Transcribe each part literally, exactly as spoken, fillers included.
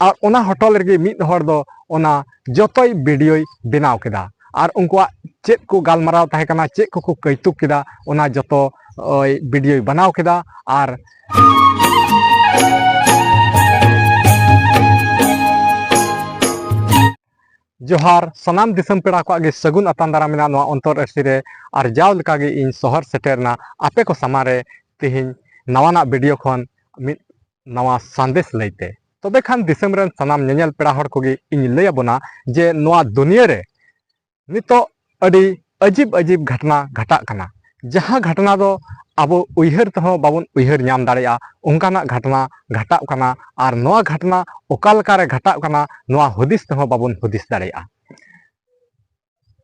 ᱟᱨ ᱚᱱᱟ ᱦᱳᱴᱮᱞ ᱨᱮᱜᱮ ᱢᱤᱫ ᱦᱚᱲ ᱫᱚ ᱚᱱᱟ ᱡᱚᱛᱚᱭ ᱵᱷᱤᱰᱤᱭᱳᱭ ᱵᱮᱱᱟᱣ ᱠᱮᱫᱟ᱾ ᱟᱨ ᱩᱱᱠᱩᱣᱟᱜ ᱪᱮᱫ ᱠᱚ ᱜᱟᱞᱢᱟᱨᱟᱣ ᱛᱟᱦᱮᱸ ᱠᱟᱱᱟ, ᱪᱮᱫ ᱠᱚᱠᱚ ᱠᱟᱹᱭᱛᱩᱠ ᱠᱮᱫᱟ, ᱚᱱᱟ ᱡᱚᱛᱚ ᱳᱭ ᱵᱷᱤᱰᱤᱭᱳᱭ ᱵᱮᱱᱟᱣ ᱠᱮᱫᱟ᱾ ᱟᱨ ᱡᱚᱦᱟᱨ, ᱥᱟᱱᱟᱢ ᱫᱤᱥᱚᱢ ᱯᱮᱲᱟ ᱠᱚᱣᱟᱜ ᱜᱮ ᱥᱟᱹᱜᱩᱱ ᱟᱛᱟᱝ ᱫᱟᱨᱟᱢ ᱢᱮᱱᱟᱜᱼᱟ ᱱᱚᱣᱟ ᱚᱱᱛᱚᱨ ᱟᱹᱨᱥᱤ ᱨᱮ᱾ ᱟᱨ ᱡᱟᱣ ᱞᱮᱠᱟᱜᱮ ᱤᱧ ᱥᱚᱦᱚᱨ ᱥᱮᱴᱮᱨ ᱮᱱᱟ ᱟᱯᱮ ᱠᱚ ᱥᱟᱢᱟᱝ ᱨᱮ ᱛᱮᱦᱮᱧ ᱱᱟᱣᱟᱱᱟᱜ ᱵᱷᱤᱰᱤᱭᱳ ᱠᱷᱚᱱ ᱢᱤᱫ ᱱᱟᱣᱟ ᱥᱟᱸᱫᱮᱥ ᱞᱟᱹᱭᱛᱮ᱾ ᱛᱚᱵᱮ ᱠᱷᱟᱱ ᱫᱤᱥᱚᱢ ᱨᱮᱱ ᱥᱟᱱᱟᱢ ᱧᱮᱧᱮᱞ ᱯᱮᱲᱟ ᱦᱚᱲ ᱠᱚᱜᱮ ᱤᱧ ᱞᱟᱹᱭ ᱟᱵᱚᱱᱟ ᱡᱮ ᱱᱚᱣᱟ ᱫᱩᱱᱤᱭᱟᱹ ᱨᱮ ᱱᱤᱛᱚᱜ ᱟᱹᱰᱤ ᱟᱹᱡᱤᱵ ᱟᱹᱡᱤᱵ ᱜᱷᱟᱴᱱᱟ ᱜᱷᱟᱴᱟᱜ ᱠᱟᱱᱟ, ᱡᱟᱦᱟᱸ ᱜᱷᱟᱴᱱᱟ ᱫᱚ ᱟᱵᱚ ᱩᱭᱦᱟᱹᱨ ᱛᱮᱦᱚᱸ ᱵᱟᱵᱚᱱ ᱩᱭᱦᱟᱹᱨ ᱧᱟᱢ ᱫᱟᱲᱮᱭᱟᱜᱼᱟ, ᱚᱱᱠᱟᱱᱟᱜ ᱜᱷᱟᱴᱱᱟ ᱜᱷᱟᱴᱟᱜ ᱠᱟᱱᱟ᱾ ᱟᱨ ᱱᱚᱣᱟ ᱜᱷᱟᱴᱱᱟ ᱚᱠᱟ ᱞᱮᱠᱟᱨᱮ ᱜᱷᱟᱴᱟᱜ ᱠᱟᱱᱟ, ᱱᱚᱣᱟ ᱦᱩᱫᱤᱥ ᱛᱮᱦᱚᱸ ᱵᱟᱵᱚᱱ ᱦᱩᱫᱤᱥ ᱫᱟᱲᱮᱭᱟᱜᱼᱟ᱾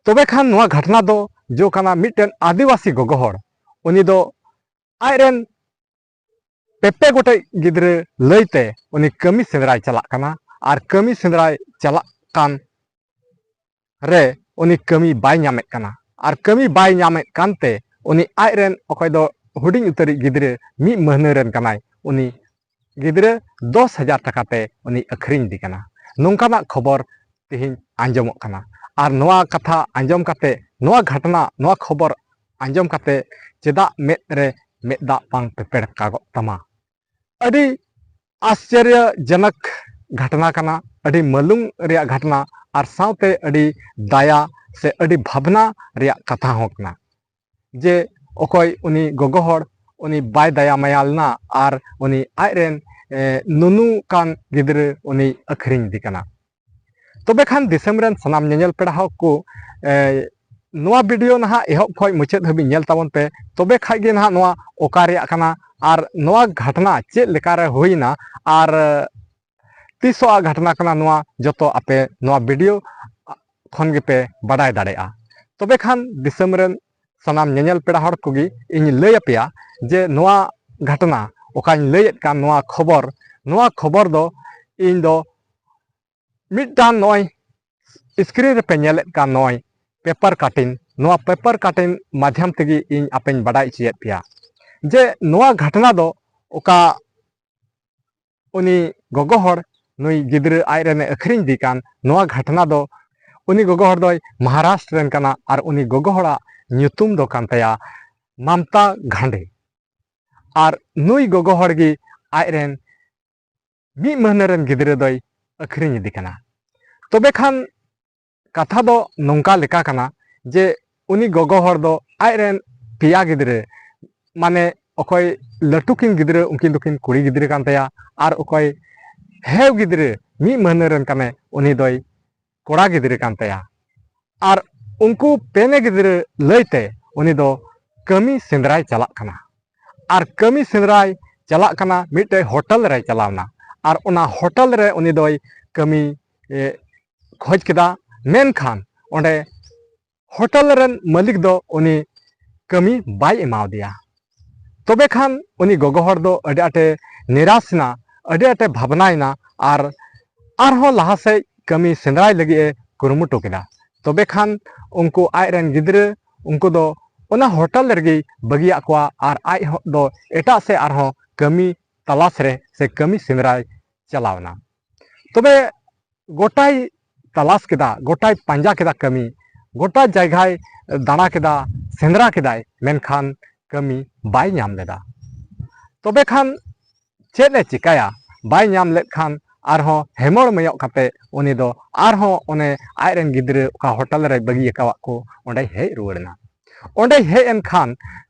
ᱛᱚᱵᱮ ᱠᱷᱟᱱ ᱱᱚᱣᱟ ᱜᱷᱟᱴᱱᱟ ᱫᱚ ᱡᱚ ᱠᱟᱱᱟ ᱢᱤᱫᱴᱮᱱ ᱟᱹᱫᱤᱵᱟᱹᱥᱤ ᱜᱚᱜᱚ ᱦᱚᱲ, ᱩᱱᱤ ᱫᱚ ᱟᱡᱨᱮᱱ ᱯᱮ ᱯᱮ ᱜᱚᱴᱮᱡ ᱜᱤᱫᱽᱨᱟᱹ ᱞᱟᱹᱭᱛᱮ ᱩᱱᱤ ᱠᱟᱹᱢᱤ ᱥᱮᱸᱫᱽᱨᱟᱭ ᱪᱟᱞᱟᱜ ᱠᱟᱱᱟ᱾ ᱟᱨ ᱠᱟᱹᱢᱤ ᱥᱮᱸᱫᱽᱨᱟᱭ ᱪᱟᱞᱟᱜ ᱠᱟᱱ ᱨᱮ ᱩᱱᱤ ᱠᱟᱹᱢᱤ ᱵᱟᱭ ᱧᱟᱢᱮᱫ ᱠᱟᱱᱟ᱾ ᱟᱨ ᱠᱟᱹᱢᱤ ᱵᱟᱭ ᱧᱟᱢᱮᱫ ᱠᱟᱱᱛᱮ ᱩᱱᱤ ᱟᱡᱨᱮᱱ ᱚᱠᱚᱭ ᱫᱚ ᱦᱩᱰᱤᱧ ᱩᱛᱟᱹᱨᱤᱡ ᱜᱤᱫᱽᱨᱟᱹ ᱢᱤᱫ ᱢᱟᱹᱦᱱᱟᱹ ᱨᱮᱱ ᱠᱟᱱᱟᱭ, ᱩᱱᱤ ᱜᱤᱫᱽᱨᱟᱹ ᱫᱚᱥ ᱦᱟᱡᱟᱨ ᱴᱟᱠᱟ ᱛᱮ ᱩᱱᱤ ᱟᱹᱠᱷᱨᱤᱧ ᱤᱫᱤ ᱠᱟᱱᱟ᱾ ᱱᱚᱝᱠᱟᱱᱟᱜ ᱠᱷᱚᱵᱚᱨ ᱛᱮᱦᱮᱧ ᱟᱸᱡᱚᱢᱚᱜ ᱠᱟᱱᱟ᱾ ᱟᱨ ᱱᱚᱣᱟ ᱠᱟᱛᱷᱟ ᱟᱸᱡᱚᱢ ᱠᱟᱛᱮ, ᱱᱚᱣᱟ ᱜᱷᱟᱴᱱᱟ, ᱱᱚᱣᱟ ᱠᱷᱚᱵᱚᱨ ᱟᱸᱡᱚᱢ ᱠᱟᱛᱮ ᱪᱮᱫᱟᱜ ᱢᱮᱫ ᱨᱮ ᱢᱮᱫ ᱫᱟᱜ ᱵᱟᱝ ᱯᱮᱯᱮᱲ ᱠᱟᱜᱚᱜ ᱛᱟᱢᱟ? ᱟᱹᱰᱤ ᱟᱥᱪᱚᱨᱡᱚᱡᱚᱱᱚᱠ ᱜᱷᱟᱴᱱᱟ ᱠᱟᱱᱟ, ᱟᱹᱰᱤ ᱢᱟᱹᱞᱩᱢ ᱨᱮᱭᱟᱜ ᱜᱷᱟᱴᱱᱟ, ᱟᱨ ᱥᱟᱶᱛᱮ ᱟᱹᱰᱤ ᱫᱟᱭᱟ ᱥᱮ ᱟᱹᱰᱤ ᱵᱷᱟᱵᱽᱱᱟ ᱨᱮᱭᱟᱜ ᱠᱟᱛᱷᱟ ᱦᱚᱸ ᱠᱟᱱᱟ᱾ ᱡᱮ ᱚᱠᱚᱭ ᱩᱱᱤ ᱜᱚᱜᱚ ᱦᱚᱲ ᱩᱱᱤ ᱵᱟᱭ ᱫᱟᱭᱟ ᱢᱟᱭᱟ ᱞᱮᱱᱟ ᱟᱨ ᱩᱱᱤ ᱟᱡᱨᱮᱱ, ᱮ, ᱱᱩᱱᱩ ᱠᱟᱱ ᱜᱤᱫᱽᱨᱟᱹ ᱩᱱᱤ ᱟᱹᱠᱷᱨᱤᱧ ᱤᱫᱤ ᱠᱟᱱᱟ᱾ ᱛᱚᱵᱮ ᱠᱷᱟᱱ ᱫᱤᱥᱚᱢ ᱨᱮᱱ ᱥᱟᱱᱟᱢ ᱧᱮᱧᱮᱞ ᱯᱮᱲᱟ ᱦᱚᱲ ᱠᱚ, ᱮ, ᱱᱚᱣᱟ ᱵᱷᱤᱰᱤᱭᱳ ᱱᱟᱦᱟᱜ ᱮᱦᱚᱵ ᱠᱷᱚᱱ ᱢᱩᱪᱟᱹᱫ ᱦᱟᱹᱵᱤᱡ ᱧᱮᱞ ᱛᱟᱵᱚᱱ ᱯᱮ, ᱛᱚᱵᱮ ᱠᱷᱟᱡ ᱜᱮ ᱱᱟᱦᱟᱜ ᱱᱚᱣᱟ ᱚᱠᱟ ᱨᱮᱭᱟᱜ ᱠᱟᱱᱟ ᱟᱨ ᱱᱚᱣᱟ ᱜᱷᱟᱴᱱᱟ ᱪᱮᱫ ᱞᱮᱠᱟᱨᱮ ᱦᱩᱭᱱᱟ ᱟᱨ ᱛᱤᱥᱚᱜ ᱜᱷᱟᱴᱱᱟ ᱠᱟᱱᱟ, ᱱᱚᱣᱟ ᱡᱚᱛᱚ ᱟᱯᱮ ᱱᱚᱣᱟ ᱵᱷᱤᱰᱤᱭᱳ ᱠᱷᱚᱱ ᱜᱮᱯᱮ ᱵᱟᱰᱟᱭ ᱫᱟᱲᱮᱭᱟᱜᱼᱟ᱾ ᱛᱚᱵᱮ ᱠᱷᱟᱱ ᱫᱤᱥᱚᱢ ᱨᱮᱱ ᱥᱟᱱᱟᱢ ᱧᱮᱧᱮᱞ ᱯᱮᱲᱟ ᱦᱚᱲ ᱠᱚᱜᱮ ᱤᱧ ᱞᱟᱹᱭ ᱟᱯᱮᱭᱟ ᱡᱮ ᱱᱚᱣᱟ ᱜᱷᱟᱴᱱᱟ ᱚᱠᱟᱧ ᱞᱟᱹᱭᱮᱫ ᱠᱟᱱ, ᱱᱚᱣᱟ ᱠᱷᱚᱵᱚᱨ, ᱱᱚᱣᱟ ᱠᱷᱚᱵᱚᱨ ᱫᱚ ᱤᱧ ᱫᱚ ᱢᱤᱫᱴᱟᱝ ᱱᱚᱜᱼᱚᱭ screen ᱨᱮᱯᱮ ᱧᱮᱞᱮᱫ ᱠᱟᱱ ᱱᱚᱜᱼᱚᱭ ᱯᱮᱯᱟᱨ ᱠᱟᱴᱤᱝ, ᱱᱚᱣᱟ ᱯᱮᱯᱟᱨ ᱠᱟᱴᱤᱝ ᱢᱟᱫᱽᱫᱷᱚᱢ ᱛᱮᱜᱮ ᱤᱧ ᱟᱯᱮᱧ ᱵᱟᱰᱟᱭ ᱦᱚᱪᱚᱭᱮᱫ ᱯᱮᱭᱟ ᱡᱮ ᱱᱚᱣᱟ ᱜᱷᱟᱴᱱᱟ ᱫᱚ ᱚᱠᱟ ᱩᱱᱤ ᱜᱚᱜᱚ ᱦᱚᱲ ᱱᱩᱭ ᱜᱤᱫᱽᱨᱟᱹ ᱟᱡ ᱨᱮᱱᱮ ᱟᱹᱠᱷᱨᱤᱧ ᱤᱫᱤ ᱠᱟᱱ ᱱᱚᱣᱟ ᱜᱷᱟᱴᱱᱟ ᱫᱚ, ᱩᱱᱤ ᱜᱚᱜᱚ ᱦᱚᱲ ᱫᱚᱭ ᱢᱚᱦᱟᱨᱟᱥᱴᱨ ᱨᱮᱱ ᱠᱟᱱᱟ ᱟᱨ ᱩᱱᱤ ᱜᱚᱜᱚ ᱦᱚᱲᱟᱜ ᱧᱩᱛᱩᱢ ᱫᱚ ᱠᱟᱱ ᱛᱟᱭᱟ ᱢᱟᱢᱛᱟ ᱜᱷᱟᱸᱰᱮ᱾ ᱟᱨ ᱱᱩᱭ ᱜᱚᱜᱚ ᱦᱚᱲ ᱜᱮ ᱟᱡ ᱨᱮᱱ ᱢᱤᱫ ᱢᱟᱹᱦᱱᱟᱹ ᱨᱮᱱ ᱜᱤᱫᱽᱨᱟᱹ ᱫᱚᱭ ᱟᱹᱠᱷᱨᱤᱧ ᱤᱫᱤ ᱠᱟᱱᱟ᱾ ᱛᱚᱵᱮ ᱠᱷᱟᱱ ᱠᱟᱛᱷᱟ ᱫᱚ ᱱᱚᱝᱠᱟ ᱞᱮᱠᱟ ᱠᱟᱱᱟ ᱡᱮ ᱩᱱᱤ ᱜᱚᱜᱚ ᱦᱚᱲ ᱫᱚ ᱟᱡ ᱨᱮᱱ ᱯᱮᱭᱟ ᱜᱤᱫᱽᱨᱟᱹ, ᱢᱟᱱᱮ ᱚᱠᱚᱭ ᱞᱟᱹᱴᱩ ᱠᱤᱱ ᱜᱤᱫᱽᱨᱟᱹ ᱩᱱᱠᱤᱱ ᱫᱚᱠᱤᱱ ᱠᱩᱲᱤ ᱜᱤᱫᱽᱨᱟᱹ ᱠᱟᱱ ᱛᱟᱭᱟ, ᱟᱨ ᱚᱠᱚᱭ ᱦᱮᱣ ᱜᱤᱫᱽᱨᱟᱹ ᱢᱤᱫ ᱢᱟᱹᱦᱱᱟᱹ ᱨᱮᱱ ᱠᱟᱱᱮ, ᱩᱱᱤ ᱫᱚᱭ ᱠᱚᱲᱟ ᱜᱤᱫᱽᱨᱟᱹ ᱠᱟᱱ ᱛᱟᱭᱟ᱾ ᱟᱨ ᱩᱱᱠᱩ ᱯᱮᱱᱮ ᱜᱤᱫᱽᱨᱟᱹ ᱞᱟᱹᱭᱛᱮ ᱩᱱᱤ ᱫᱚ ᱠᱟᱹᱢᱤ ᱥᱮᱸᱫᱽᱨᱟᱭ ᱪᱟᱞᱟᱜ ᱠᱟᱱᱟ᱾ ᱟᱨ ᱠᱟᱹᱢᱤ ᱥᱮᱸᱫᱽᱨᱟᱭ ᱪᱟᱞᱟᱜ ᱠᱟᱱᱟ, ᱢᱤᱫᱴᱮᱡ ᱦᱳᱴᱮᱞ ᱨᱮᱭ ᱪᱟᱞᱟᱣᱱᱟ᱾ ᱟᱨ ᱚᱱᱟ ᱦᱳᱴᱮᱞ ᱨᱮ ᱩᱱᱤ ᱫᱚᱭ ᱠᱟᱹᱢᱤ ᱮ, ᱠᱷᱚᱡᱽ ᱠᱮᱫᱟ, ᱢᱮᱱᱠᱷᱟᱱ ᱚᱸᱰᱮ ᱦᱳᱴᱮᱞ ᱨᱮᱱ ᱢᱟᱹᱞᱤᱠ ᱫᱚ ᱩᱱᱤ ᱠᱟᱹᱢᱤ ᱵᱟᱭ ᱮᱢᱟᱣᱟᱫᱮᱭᱟ᱾ ᱛᱚᱵᱮ ᱠᱷᱟᱱ ᱩᱱᱤ ᱜᱚᱜᱚ ᱦᱚᱲ ᱫᱚ ᱟᱹᱰᱤ ᱟᱸᱴᱮ ᱱᱤᱨᱟᱥ ᱮᱱᱟ, ᱟᱹᱰᱤ ᱟᱸᱴᱮ ᱵᱷᱟᱵᱽᱱᱟᱭᱮᱱᱟ᱾ ᱟᱨ ᱟᱨᱦᱚᱸ ᱞᱟᱦᱟ ᱥᱮᱫ ᱠᱟᱹᱢᱤ ᱥᱮᱸᱫᱽᱨᱟᱭ ᱞᱟᱹᱜᱤᱫ ᱮ ᱠᱩᱨᱩᱢᱩᱴᱩ ᱠᱮᱫᱟ᱾ ᱛᱚᱵᱮ ᱠᱷᱟᱱ ᱩᱱᱠᱩ ᱟᱡ ᱨᱮᱱ ᱜᱤᱫᱽᱨᱟᱹ, ᱩᱱᱠᱩ ᱫᱚ ᱚᱱᱟ ᱦᱳᱴᱮᱞ ᱨᱮᱜᱮᱭ ᱵᱟᱹᱜᱤᱭᱟᱫ ᱠᱚᱣᱟ ᱟᱨ ᱟᱡ ᱦᱚᱸ ᱫᱚ ᱮᱴᱟᱜ ᱥᱮᱫ ᱟᱨᱦᱚᱸ ᱠᱟᱹᱢᱤ ᱛᱟᱞᱟᱥ ᱨᱮ ᱥᱮ ᱠᱟᱹᱢᱤ ᱥᱮᱸᱫᱽᱨᱟᱭ ᱪᱟᱞᱟᱣ ᱮᱱᱟ᱾ ᱛᱚᱵᱮ ᱜᱚᱴᱟᱭ ᱛᱟᱞᱟᱥ ᱠᱮᱫᱟ, ᱜᱚᱴᱟᱭ ᱯᱟᱸᱡᱟ ᱠᱮᱫᱟ ᱠᱟᱹᱢᱤ, ᱜᱚᱴᱟ ᱡᱟᱭᱜᱟᱭ ᱫᱟᱬᱟ ᱠᱮᱫᱟ, ᱥᱮᱸᱫᱽᱨᱟ ᱠᱮᱫᱟᱭ, ᱢᱮᱱᱠᱷᱟᱱ ᱠᱟᱹᱢᱤ ᱵᱟᱭ ᱧᱟᱢ ᱞᱮᱫᱟ᱾ ᱛᱚᱵᱮ ᱠᱷᱟᱱ ᱪᱮᱫ ᱮ ᱪᱤᱠᱟᱹᱭᱟ? ᱵᱟᱭ ᱧᱟᱢ ᱞᱮᱫ ᱠᱷᱟᱱ ᱟᱨᱦᱚᱸ ᱦᱮᱢᱚᱲ ᱢᱮᱭᱚᱜ ᱠᱟᱛᱮ ᱩᱱᱤ ᱫᱚ ᱟᱨᱦᱚᱸ ᱚᱱᱮ ᱟᱡ ᱨᱮᱱ ᱜᱤᱫᱽᱨᱟᱹ ᱚᱠᱟ ᱦᱳᱴᱮᱞ ᱨᱮᱭ ᱵᱟᱹᱜᱤ ᱟᱠᱟᱣᱟᱫ ᱠᱚ ᱚᱸᱰᱮᱭ ᱦᱮᱡ ᱨᱩᱣᱟᱹᱲ ᱮᱱᱟ᱾ ᱚᱸᱰᱮᱭ ᱦᱮᱡ ᱮᱱ ᱠᱷᱟᱱ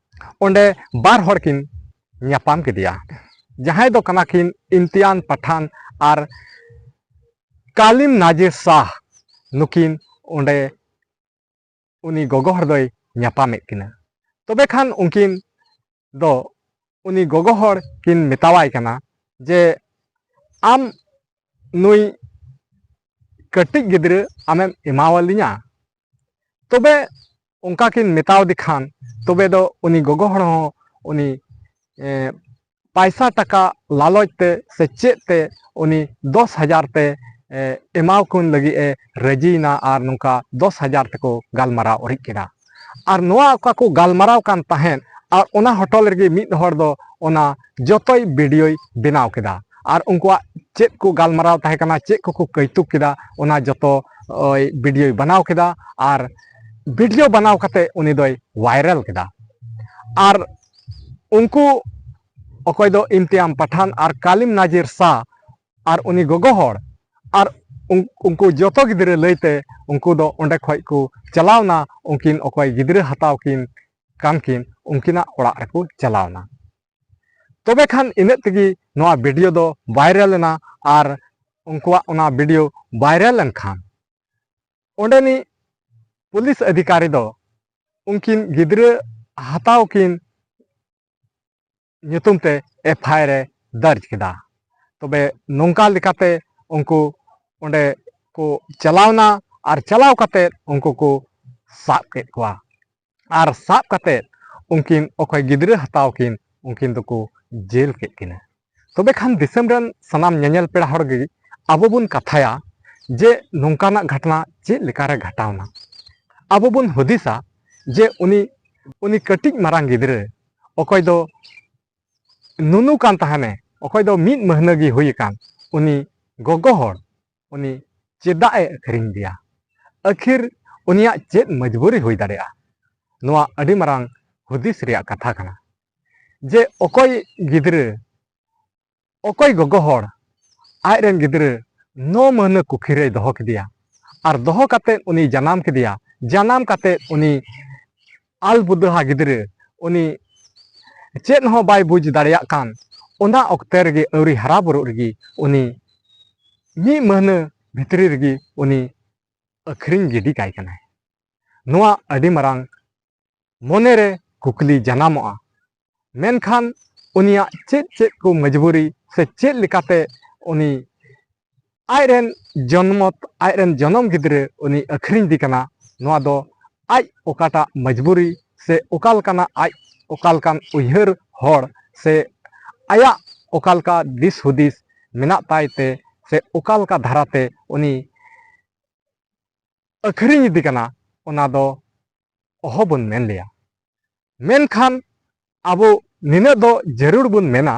ᱚᱸᱰᱮ ᱵᱟᱨ ᱦᱚᱲ ᱠᱤᱱ ᱧᱟᱯᱟᱢ ᱠᱮᱫᱮᱭᱟ, ᱡᱟᱦᱟᱸᱭ ᱫᱚ ᱠᱟᱱᱟ ᱠᱤᱱ ᱤᱢᱛᱤᱭᱟᱱ ᱯᱟᱴᱷᱟᱱ ᱟᱨ ᱠᱟᱞᱤᱢ ᱱᱟᱡᱤᱨ ᱥᱟᱦ᱾ ᱱᱩᱠᱤᱱ ᱚᱸᱰᱮ ᱩᱱᱤ ᱜᱚᱜᱚ ᱦᱚᱲ ᱫᱚᱭ ᱧᱟᱯᱟᱢᱮᱫ ᱠᱤᱱᱟ᱾ ᱛᱚᱵᱮ ᱠᱷᱟᱱ ᱩᱱᱠᱤᱱ ᱫᱚ ᱩᱱᱤ ᱜᱚᱜᱚ ᱦᱚᱲ ᱠᱤᱱ ᱢᱮᱛᱟᱣᱟᱭ ᱠᱟᱱᱟ ᱡᱮ, "ᱟᱢ ᱱᱩᱭ ᱠᱟᱹᱴᱤᱡ ᱜᱤᱫᱽᱨᱟᱹ ᱟᱢᱮᱢ ᱮᱢᱟᱣᱟᱞᱤᱧᱟ?" ᱛᱚᱵᱮ ᱚᱱᱠᱟ ᱠᱤᱱ ᱢᱮᱛᱟᱣᱫᱮ ᱠᱷᱟᱱ, ᱛᱚᱵᱮ ᱫᱚ ᱩᱱᱤ ᱜᱚᱜᱚ ᱦᱚᱲ ᱦᱚᱸ ᱩᱱᱤ, ᱮ, ᱯᱟᱭᱥᱟ ᱴᱟᱠᱟ ᱞᱟᱞᱚᱪ ᱛᱮ ᱥᱮ ᱪᱮᱫ ᱛᱮ ᱩᱱᱤ ᱫᱚᱥ ᱦᱟᱡᱟᱨ ᱛᱮ, ᱮ, ᱮᱢᱟᱣ ᱠᱤᱱ ᱞᱟᱹᱜᱤᱫ ᱮ ᱨᱟᱹᱡᱤᱭᱮᱱᱟ ᱟᱨ ᱱᱚᱝᱠᱟ ᱫᱚᱥ ᱦᱟᱡᱟᱨ ᱛᱮᱠᱚ ᱜᱟᱞᱢᱟᱨᱟᱣ ᱚᱨᱤᱡ ᱠᱮᱫᱟ᱾ ᱟᱨ ᱱᱚᱣᱟ ᱚᱠᱟ ᱠᱚ ᱜᱟᱞᱢᱟᱨᱟᱣ ᱠᱟᱱ ᱛᱟᱦᱮᱸᱫ, ᱟᱨ ᱚᱱᱟ ᱦᱳᱴᱮᱞ ᱨᱮᱜᱮ ᱢᱤᱫ ᱦᱚᱲ ᱫᱚ ᱚᱱᱟ ᱡᱚᱛᱚᱭ ᱵᱷᱤᱰᱤᱭᱳᱭ ᱵᱮᱱᱟᱣ ᱠᱮᱫᱟ᱾ ᱟᱨ ᱩᱱᱠᱩᱣᱟᱜ ᱪᱮᱫ ᱠᱚ ᱜᱟᱞᱢᱟᱨᱟᱣ ᱛᱟᱦᱮᱸ ᱠᱟᱱᱟ, ᱪᱮᱫ ᱠᱚᱠᱚ ᱠᱟᱹᱭᱛᱩᱠ ᱠᱮᱫᱟ, ᱚᱱᱟ ᱡᱚᱛᱚ ᱳᱭ ᱵᱷᱤᱰᱤᱭᱳᱭ ᱵᱮᱱᱟᱣ ᱠᱮᱫᱟ᱾ ᱟᱨ ᱵᱷᱤᱰᱤᱭᱳ ᱵᱮᱱᱟᱣ ᱠᱟᱛᱮ ᱩᱱᱤ ᱫᱚᱭ ᱵᱷᱟᱭᱨᱟᱞ ᱠᱮᱫᱟ᱾ ᱟᱨ ᱩᱱᱠᱩ ᱚᱠᱚᱭ ᱫᱚ ᱤᱢᱛᱤᱭᱟᱢ ᱯᱟᱴᱷᱟᱱ ᱟᱨ ᱠᱟᱞᱤᱢ ᱱᱟᱡᱤᱨ ᱥᱟᱦ ᱟᱨ ᱩᱱᱤ ᱜᱚᱜᱚ ᱦᱚᱲ ᱟᱨ ᱩᱱ- ᱩᱱᱠᱩ ᱡᱚᱛᱚ ᱜᱤᱫᱽᱨᱟᱹ ᱞᱟᱹᱭᱛᱮ ᱩᱱᱠᱩ ᱫᱚ ᱚᱸᱰᱮ ᱠᱷᱚᱡ ᱠᱚ ᱪᱟᱞᱟᱣᱱᱟ᱾ ᱩᱱᱠᱤᱱ ᱚᱠᱚᱭ ᱜᱤᱫᱽᱨᱟᱹ ᱦᱟᱛᱟᱣ ᱠᱤᱱ ᱠᱟᱱ ᱠᱤᱱ, ᱩᱱᱠᱤᱱᱟᱜ ᱚᱲᱟᱜ ᱨᱮᱠᱚ ᱪᱟᱞᱟᱣᱱᱟ᱾ ᱛᱚᱵᱮ ᱠᱷᱟᱱ ᱤᱱᱟᱹᱜ ᱛᱮᱜᱮ ᱱᱚᱣᱟ ᱵᱷᱤᱰᱤᱭᱳ ᱫᱚ ᱵᱷᱟᱭᱨᱟᱞ ᱮᱱᱟ᱾ ᱟᱨ ᱩᱱᱠᱩᱣᱟᱜ ᱚᱱᱟ ᱵᱷᱤᱰᱤᱭᱳ ᱵᱷᱟᱭᱨᱟᱞ ᱞᱮᱱᱠᱷᱟᱱ ᱚᱸᱰᱮᱱᱤᱡ ᱯᱩᱞᱤᱥ ᱚᱫᱷᱤᱠᱟᱨᱤ ᱫᱚ ᱩᱱᱠᱤᱱ ᱜᱤᱫᱽᱨᱟᱹ ᱦᱟᱛᱟᱣ ᱠᱤᱱ ᱧᱩᱛᱩᱢ ᱛᱮ ᱮᱯᱷ ᱟᱭ ᱟᱨ ᱮ ᱫᱟᱨᱡᱽ ᱠᱮᱫᱟ᱾ ᱛᱚᱵᱮ ᱱᱚᱝᱠᱟ ᱞᱮᱠᱟᱛᱮ ᱩᱱᱠᱩ ᱚᱸᱰᱮ ᱠᱚ ᱪᱟᱞᱟᱣᱱᱟ ᱟᱨ ᱪᱟᱞᱟᱣ ᱠᱟᱛᱮ ᱩᱱᱠᱩ ᱠᱚ ᱥᱟᱵ ᱠᱮᱫ ᱠᱚᱣᱟ᱾ ᱟᱨ ᱥᱟᱵ ᱠᱟᱛᱮ ᱩᱱᱠᱤᱱ ᱚᱠᱚᱭ ᱜᱤᱫᱽᱨᱟᱹ ᱦᱟᱛᱟᱣ ᱠᱤᱱ, ᱩᱱᱠᱤᱱ ᱫᱚᱠᱚ ᱡᱮᱞ ᱠᱮᱫ ᱠᱤᱱᱟ᱾ ᱛᱚᱵᱮ ᱠᱷᱟᱱ ᱫᱤᱥᱚᱢ ᱨᱮᱱ ᱥᱟᱱᱟᱢ ᱧᱮᱧᱮᱞ ᱯᱮᱲᱟ ᱦᱚᱲ ᱜᱮ ᱟᱵᱚ ᱵᱚᱱ ᱠᱟᱛᱷᱟᱭᱟ ᱡᱮ ᱱᱚᱝᱠᱟᱱᱟᱜ ᱜᱷᱚᱴᱚᱱᱟ ᱪᱮᱫ ᱞᱮᱠᱟᱨᱮ ᱜᱷᱚᱴᱟᱣᱱᱟ᱾ ᱟᱵᱚ ᱵᱚᱱ ᱦᱩᱫᱤᱥᱟ ᱡᱮ ᱩᱱᱤ, ᱩᱱᱤ ᱠᱟᱹᱴᱤᱡ ᱢᱟᱨᱟᱝ ᱜᱤᱫᱽᱨᱟᱹ ᱚᱠᱚᱭ ᱫᱚ ᱱᱩᱱᱩ ᱠᱟᱱ ᱛᱟᱦᱮᱱᱮ, ᱚᱠᱚᱭ ᱫᱚ ᱢᱤᱫ ᱢᱟᱹᱦᱱᱟᱹ ᱜᱮ ᱦᱩᱭ ᱟᱠᱟᱱ, ᱩᱱᱤ ᱜᱚᱜᱚ ᱦᱚᱲ ᱩᱱᱤ ᱪᱮᱫᱟᱜ ᱮ ᱟᱹᱠᱷᱨᱤᱧ ᱫᱮᱭᱟ? ᱟᱹᱠᱷᱤᱨ ᱩᱱᱤᱭᱟᱜ ᱪᱮᱫ ᱢᱚᱡᱽᱵᱩᱨᱤ ᱦᱩᱭ ᱫᱟᱲᱮᱭᱟᱜᱼᱟ? ᱱᱚᱣᱟ ᱟᱹᱰᱤ ᱢᱟᱨᱟᱝ ᱦᱩᱫᱤᱥ ᱨᱮᱭᱟᱜ ᱠᱟᱛᱷᱟ ᱠᱟᱱᱟ ᱡᱮ ᱚᱠᱚᱭ ᱜᱤᱫᱽᱨᱟᱹ, ᱚᱠᱚᱭ ᱜᱚᱜᱚ ᱦᱚᱲ ᱟᱡ ᱨᱮᱱ ᱜᱤᱫᱽᱨᱟᱹ ᱱᱚ ᱢᱟᱹᱦᱱᱟᱹ ᱠᱩᱠᱷᱤ ᱨᱮᱭ ᱫᱚᱦᱚ ᱠᱮᱫᱮᱭᱟ ᱟᱨ ᱫᱚᱦᱚ ᱠᱟᱛᱮ ᱩᱱᱤ ᱡᱟᱱᱟᱢ ᱠᱮᱫᱮᱭᱟ᱾ ᱡᱟᱱᱟᱢ ᱠᱟᱛᱮ ᱩᱱᱤ ᱟᱞ ᱵᱩᱫᱟᱹᱦᱟ ᱜᱤᱫᱽᱨᱟᱹ ᱩᱱᱤ ᱪᱮᱫ ᱦᱚᱸ ᱵᱟᱭ ᱵᱩᱡᱽ ᱫᱟᱲᱮᱭᱟᱜ ᱠᱟᱱ, ᱚᱱᱟ ᱚᱠᱛᱮ ᱨᱮᱜᱮ ᱟᱹᱣᱨᱤ ᱦᱟᱨᱟ ᱵᱩᱨᱩᱜ ᱨᱮᱜᱮ ᱩᱱᱤ ᱢᱤᱫ ᱢᱟᱹᱦᱱᱟᱹ ᱵᱷᱤᱛᱨᱤ ᱨᱮᱜᱮ ᱩᱱᱤ ᱟᱹᱠᱷᱨᱤᱧ ᱜᱤᱰᱤ ᱠᱟᱭ ᱠᱟᱱᱟᱭ᱾ ᱱᱚᱣᱟ ᱟᱹᱰᱤ ᱢᱟᱨᱟᱝ ᱢᱚᱱᱮᱨᱮ ᱠᱩᱠᱞᱤ ᱡᱟᱱᱟᱢᱚᱜᱼᱟ᱾ ᱢᱮᱱᱠᱷᱟᱱ ᱩᱱᱤᱭᱟᱜ ᱪᱮᱫ ᱪᱮᱫ ᱠᱚ ᱢᱚᱡᱽᱵᱩᱨᱤ ᱥᱮ ᱪᱮᱫ ᱞᱮᱠᱟᱛᱮ ᱩᱱᱤ ᱟᱡᱨᱮᱱ ᱡᱚᱱᱢᱚᱛ, ᱟᱡᱨᱮᱱ ᱡᱚᱱᱚᱢ ᱜᱤᱫᱽᱨᱟᱹ ᱩᱱᱤ ᱟᱹᱠᱷᱨᱤᱧ ᱫᱮ ᱠᱟᱱᱟ, ᱱᱚᱣᱟ ᱫᱚ ᱟᱡ ᱚᱠᱟᱴᱟᱜ ᱢᱚᱡᱽᱵᱩᱨᱤ ᱥᱮ ᱚᱠᱟ ᱞᱮᱠᱟᱱᱟᱜ ᱟᱡ ᱚᱠᱟ ᱞᱮᱠᱟᱱ ᱩᱭᱦᱟᱹᱨ ᱦᱚᱲ ᱥᱮ ᱟᱭᱟᱜ ᱚᱠᱟ ᱞᱮᱠᱟ ᱫᱤᱥ ᱦᱩᱫᱤᱥ ᱢᱮᱱᱟᱜ ᱛᱟᱭ ᱛᱮ ᱥᱮ ᱚᱠᱟ ᱞᱮᱠᱟ ᱫᱷᱟᱨᱟᱛᱮ ᱩᱱᱤ ᱟᱹᱠᱷᱨᱤᱧ ᱤᱫᱤ ᱠᱟᱱᱟ, ᱚᱱᱟ ᱫᱚ ᱚᱦᱚ ᱵᱚᱱ ᱢᱮᱱ ᱞᱮᱭᱟ᱾ ᱢᱮᱱᱠᱷᱟᱱ ᱟᱵᱚ ᱱᱤᱱᱟᱹᱜ ᱫᱚ ᱡᱟᱹᱨᱩᱲ ᱵᱚᱱ ᱢᱮᱱᱟ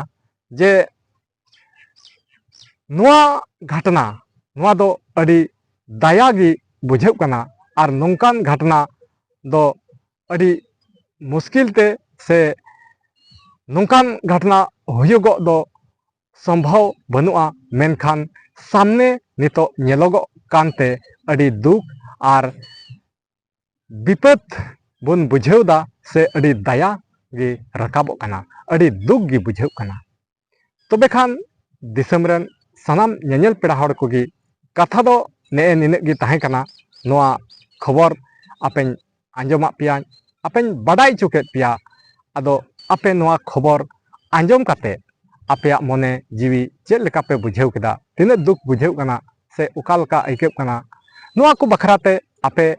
ᱡᱮ ᱱᱚᱣᱟ ᱜᱷᱟᱴᱱᱟ, ᱱᱚᱣᱟ ᱫᱚ ᱟᱹᱰᱤ ᱫᱟᱭᱟ ᱜᱮ ᱵᱩᱡᱷᱟᱹᱜ ᱠᱟᱱᱟ᱾ ᱟᱨ ᱱᱚᱝᱠᱟᱱ ᱜᱷᱟᱴᱱᱟ ᱫᱚ ᱟᱹᱰᱤ ᱢᱩᱥᱠᱤᱞ ᱛᱮ ᱥᱮ ᱱᱚᱝᱠᱟᱱ ᱜᱷᱟᱴᱱᱟ ᱦᱩᱭᱩᱜᱚᱜ ᱫᱚ ᱥᱚᱢᱵᱷᱚᱵ ᱵᱟᱹᱱᱩᱜᱼᱟ, ᱢᱮᱱᱠᱷᱟᱱ ᱥᱟᱢᱱᱮ ᱱᱤᱛᱚᱜ ᱧᱮᱞᱚᱜᱚᱜ ᱠᱟᱱᱛᱮ ᱟᱹᱰᱤ ᱫᱩᱠ ᱟᱨ ᱵᱤᱯᱚᱫ ᱵᱚᱱ ᱵᱩᱡᱷᱟᱹᱣ ᱫᱟ ᱥᱮ ᱟᱹᱰᱤ ᱫᱟᱭᱟ ᱜᱮ ᱨᱟᱠᱟᱵᱚᱜ ᱠᱟᱱᱟ, ᱟᱹᱰᱤ ᱫᱩᱠ ᱜᱮ ᱵᱩᱡᱷᱟᱹᱜ ᱠᱟᱱᱟ᱾ ᱛᱚᱵᱮ ᱠᱷᱟᱱ ᱫᱤᱥᱚᱢ ᱨᱮᱱ ᱥᱟᱱᱟᱢ ᱧᱮᱧᱮᱞ ᱯᱮᱲᱟ ᱦᱚᱲ ᱠᱚᱜᱮ, ᱠᱟᱛᱷᱟ ᱫᱚ ᱱᱮᱜᱼᱮ ᱱᱤᱱᱟᱹᱜ ᱜᱮ ᱛᱟᱦᱮᱸ ᱠᱟᱱᱟ᱾ ᱱᱚᱣᱟ ᱠᱷᱚᱵᱚᱨ ᱟᱯᱮᱧ ᱟᱸᱡᱚᱢᱟᱫ ᱯᱮᱭᱟ, ᱟᱯᱮᱧ ᱵᱟᱰᱟᱭ ᱦᱚᱪᱚ ᱠᱮᱫ ᱯᱮᱭᱟ᱾ ᱟᱫᱚ ᱟᱯᱮ ᱱᱚᱣᱟ ᱠᱷᱚᱵᱚᱨ ᱟᱸᱡᱚᱢ ᱠᱟᱛᱮ ᱟᱯᱮᱭᱟᱜ ᱢᱚᱱᱮ ᱡᱤᱣᱤ ᱪᱮᱫ ᱞᱮᱠᱟ ᱯᱮ ᱵᱩᱡᱷᱟᱹᱣ ᱠᱮᱫᱟ, ᱛᱤᱱᱟᱹᱜ ᱫᱩᱠ ᱵᱩᱡᱷᱟᱹᱜ ᱠᱟᱱᱟ ᱥᱮ ᱚᱠᱟ ᱞᱮᱠᱟ ᱟᱹᱭᱠᱟᱹᱜ ᱠᱟᱱᱟ, ᱱᱚᱣᱟ ᱠᱚ ᱵᱟᱠᱷᱨᱟ ᱛᱮ ᱟᱯᱮ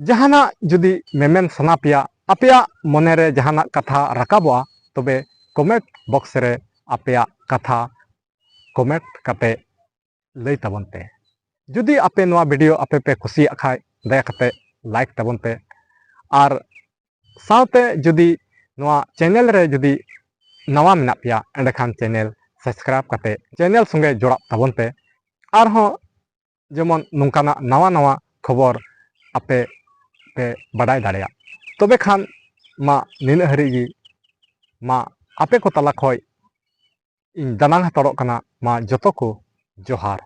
ᱡᱟᱦᱟᱱᱟᱜ ᱡᱩᱫᱤ ᱢᱮᱢᱮᱱ ᱥᱟᱱᱟ ᱯᱮᱭᱟ, ᱟᱯᱮᱭᱟᱜ ᱢᱚᱱᱮ ᱨᱮ ᱡᱟᱦᱟᱱᱟᱜ ᱠᱟᱛᱷᱟ ᱨᱟᱠᱟᱵᱚᱜᱼᱟ, ᱛᱚᱵᱮ comment box ᱨᱮ ᱟᱯᱮᱭᱟᱜ ᱠᱟᱛᱷᱟ comment ᱠᱟᱛᱮ ᱞᱟᱹᱭ ᱛᱟᱵᱚᱱ ᱯᱮ᱾ ᱡᱩᱫᱤ ᱟᱯᱮ ᱱᱚᱣᱟ video ᱟᱯᱮ ᱯᱮ ᱠᱩᱥᱤᱭᱟᱜ ᱠᱷᱟᱡ, ᱫᱟᱭᱟ ᱠᱟᱛᱮ like ᱛᱟᱵᱚᱱ ᱯᱮ᱾ ᱟᱨ ᱥᱟᱶᱛᱮ ᱡᱩᱫᱤ ᱱᱚᱣᱟ channel ᱨᱮ ᱡᱩᱫᱤ ᱱᱟᱣᱟ ᱢᱮᱱᱟᱜ ᱯᱮᱭᱟ, ᱮᱸᱰᱮᱠᱷᱟᱱ channel subscribe ᱠᱟᱛᱮ channel ᱥᱚᱸᱜᱮ ᱡᱚᱲᱟᱜ ᱛᱟᱵᱚᱱ ᱯᱮ᱾ ᱟᱨᱦᱚᱸ ᱡᱮᱢᱚᱱ ᱱᱚᱝᱠᱟᱱᱟᱜ ᱱᱟᱣᱟ ᱱᱟᱣᱟ ᱠᱷᱚᱵᱚᱨ ᱟᱯᱮ ᱯᱮ ᱵᱟᱰᱟᱭ ᱫᱟᱲᱮᱭᱟᱜ᱾ ᱛᱚᱵᱮ ᱠᱷᱟᱱ ᱢᱟ ᱱᱤᱱᱟᱹᱜ ᱦᱟᱹᱨᱤᱡ ᱜᱮ᱾ ᱢᱟ ᱟᱯᱮ ᱠᱚ ᱛᱟᱞᱟ ᱠᱷᱚᱡ ᱤᱧ ᱫᱟᱱᱟᱝ ᱦᱟᱛᱟᱲᱚᱜ ᱠᱟᱱᱟ᱾ ᱢᱟ ᱡᱚᱛᱚ ᱠᱚ ᱡᱚᱦᱟᱨ᱾